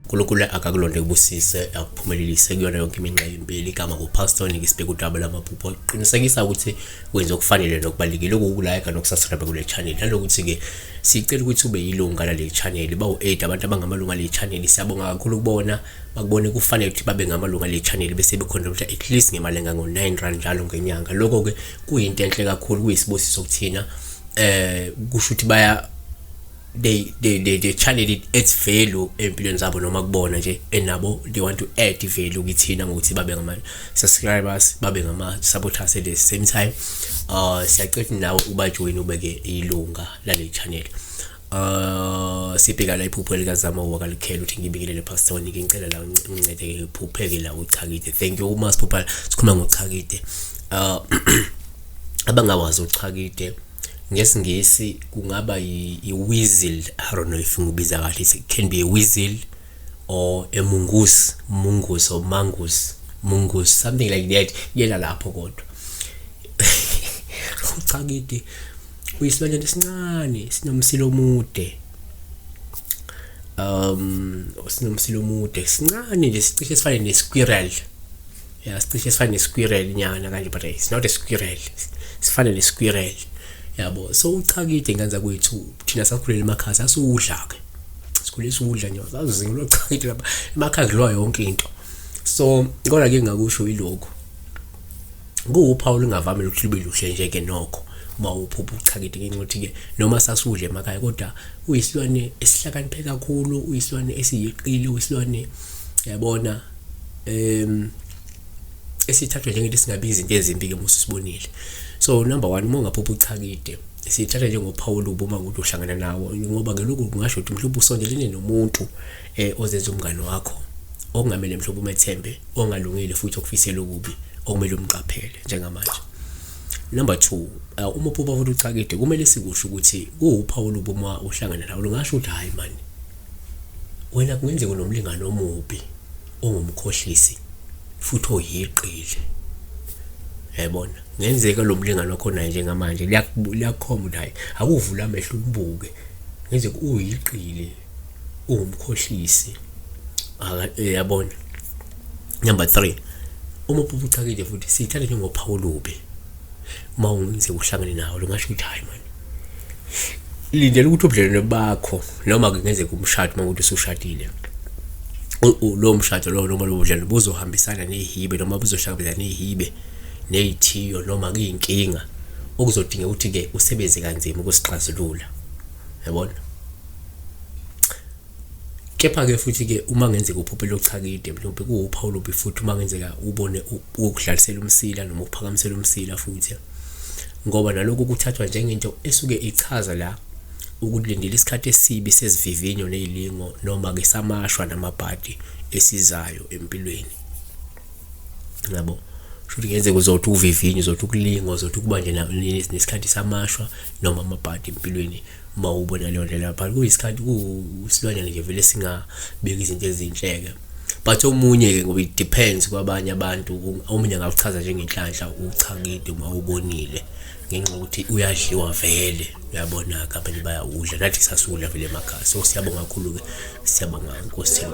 uNkulunkulu akakulonde kubusise akuphumelelise kuyona yonke iminxa yempilo. Igama nguPastor Ngisibheke udaba lamaphupho. Qinisekisa ukuthi wenza okufanele nokubalulekile okuwukulayeka nokusubscribe kule channel, nanokuthi-ke sicela ukuthi ube yilunga lale channel. Bawu-8 abantu abangamalunga ale channel, siyabonga kakhulu kubona bakubone kufanele ukuthi babe ngamalunga ale channel bese becontribute at least ngemali engango-9 rand njalo ngenyanga. Lokho-ke kuyinto enhle kakhulu, kuyisibusiso kuthina. Kusho ukuthi baya they channel it adds value empilweni zabo noma kubona nje, enabo they want to add value kithina ngokuthi babe ngama subscribers, babe ngama supporters at the same time. Siyacela ukuthi nawe ubajoin, ubeke ilunga lale channel. Sibheka la iphupho likazama wakalikhela ukuthi ngibingelele Pastor, ngicela la ungincede ngiphupheke la uchakide. Thank you. Uma siphupha sikhuluma ngochakide, abangawazi uchakide ngesiNgisi kungaba i-weasel. I don't know if ngibiza kahle, it can be a weasel or a mongoose, mongoose or mongoose, mongoose, something like that, kuyela lapho. Kodwa uchakide uyisilwanyana esincane, sinomsila omude, sinomsila omude, sincane nje, sicishe sifane ne-squirrel. Yeah, sicishe sifane ne-squirrel nyana kanje, but it's not a squirrel, sifane ne-squirrel yabo. So uchakide ngenza kwethu thina sakhulela emakhaya, sasiwudla ke, sikhule siwudla nje, sazingela uchakide lapha emakhaya, kudliwa yonke into. So kodwa ke ngakusho ilokhu kuwuphawu olungavamile ukuthi lube luhle nje ke nokho uma uphupha uchakide, ngenxa yokuthi-ke noma sasudla emakhaya kodwa uyisilwane esihlakaniphe kakhulu, uyisilwane esiyiqili, uyisilwane yabona esithathwa njengento esingabi izinto ezimbi ke mususibonile. So number 1, uma ungaphupha uchakide, sithatha njengophawu olubi uma ukuthi uhlangana nawo, ngoba ke lokhu kungasho ukuthi mhlawumbe usondelene nomuntu ozenza umngane wakho okungamele mhlawumbe umethembe, ongalungile futhi okufisela okubi, okumele umqaphele njengamanje. Number 2, uma uphupha futhi uchakide, kumele sikusho ukuthi kuwuphawu olubi uma uhlangana nawo. Lungasho ukuthi hayi mani, wena kungenzeka unomlingane omubi, ongumkhohlisi futhi oyiqile, yayibona. Ngenzeka lo mlingane wakho naye njengamanje liyakukhomba ukuthi hayi, akuvula amehlo umbuke, ngenzeka uyiqile, ungumkhohlisi, yabona. Number 3, uma uphupha uchakide futhi siyithatha njengophawu olubi uma ungenzeka uhlangane nawo. Lungasho ukuthi hayi mani, lindela ukuthi ubudlelwane bakho, noma kungenzeka umshado, uma ukuthi usushadile, lowo mshado lowo noma lowo budlelwane buzohambisana nehibe noma buzohlangabezana nehibe ney'thiyo noma kuyinkinga okuzodingeka ukuthi-ke usebenze kanzima ukusixazulula, yabona. Kepha-ke futhi-ke uma ngenzeka uphuphe lochakide, mhlawumbe kuwuphawu olubi futhi uma ngenzeka ubone ukudlalisela umsila noma ukuphakamisela umsila futhi, ngoba nalokhu kuthathwa njengento esuke ichaza la ukulindela isikhathi esibi sezivivinyo nezilingo noma-ke samashwa namabhadi esizayo empilweni, yabo. Shuthi kungenzeka uzothi uvivinyo, uzothi ukulinga, uzothi ukuba nje nesikhathi samashwa noma amabhadi empilweni uma ubona leyo ndlela. But kuyisikhathi kusilwanyana nje vele singabeki izinto ezinhle-ke, but omunye-ke, ngoba it depends kwabanye abantu, omunye angakuchaza njengenhlanhla uchakide uma ubonile, ngenxa yokuthi uyadliwa vele, uyabona-ke, abanye bayawudla, nathi sasiwudla vele emakhaya. So siyabonga kakhulu-ke, siyabonga Nkosi.